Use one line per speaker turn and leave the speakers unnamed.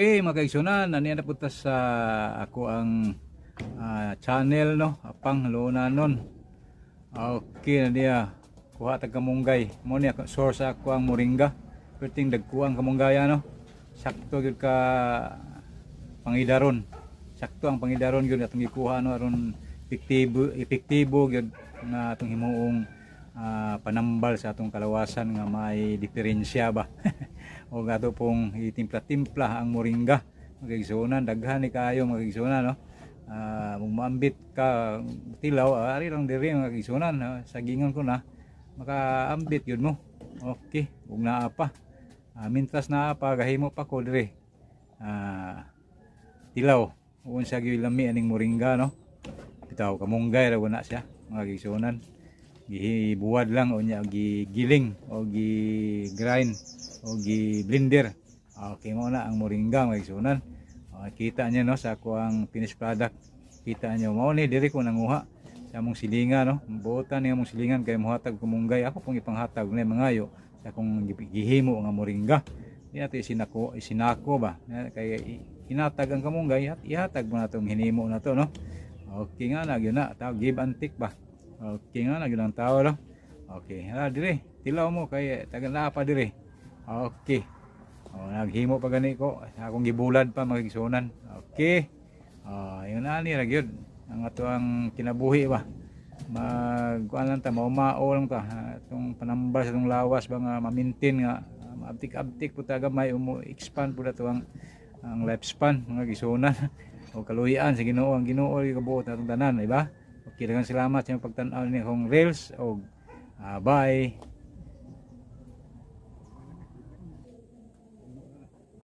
Okay, mga kaigsunan, naniya na punta sa ako ang channel, no, Apang Luna nun. Okay na niya. Kuha tag kamunggay. Mo niya source ako ang moringa. Perting dagkuang kamunggaya, no. Sakto gyud ka pangidaron. Sakto ang pangidaron gyud atong gikuha, no, aron epektibo epektibo gyud nga atong himuong panambal sa atong kalawasan nga may diferensya ba. O ato pong itimpla-timpla ang moringa. Mga kaigsunan, daghan ni kaayo, mga kaigsunan, no. Kung maambit ka tilaw, ari lang diri, mga kaigsunan, sagingon ko na makaambit yun mo. Okay, ug naa pa. Mintras naa pa, gahimo pa ko diri. Tilaw. Unsa gyud lami aning moringa, no. Bitaw kamunggay ra na siya, mga kaigsunan. Gibuwad lang unya gigiling o gi-grind o gi-blender. Okay mo na ang moringa, mga kaigsunan. Kita niyo, no, sa ako ang finished product. Kita niyo mao ni diri ko nanguha sa among silingan, no. Buotan niya among silingan kay mohatag kamunggay, ako pong ipanghatag na mangayo sa akong gihimo nga moringa. Di nato isinako isinako ba kay hinatag ang kamunggay at ihatag mo na itong hinimo na to, no. Okay nga na gyud na tao, give and take ba. Okay nga na gyud ang tao, no. Okay, hala dire, tilaw mo kay tagal na pa dire. Okay. Oh, naghimo pa gani ko. Akong gibulad pa, mga igsunan. Okay. Oh, yun na ni ra gyud. Ang ato ang kinabuhi ba. Mag kuan lang ta, maumao lang ta. Itong panambal sa itong lawas ba nga ma-maintain nga maabtik-abtik po ta gamay, umo expand po to ang lifespan, mga igsunan. O kaluyan sa Ginoo, ang Ginoo ay kabuot natong tanan, di ba? Okay, daghang salamat sa inyong pagtan-aw ni akong reels og bye.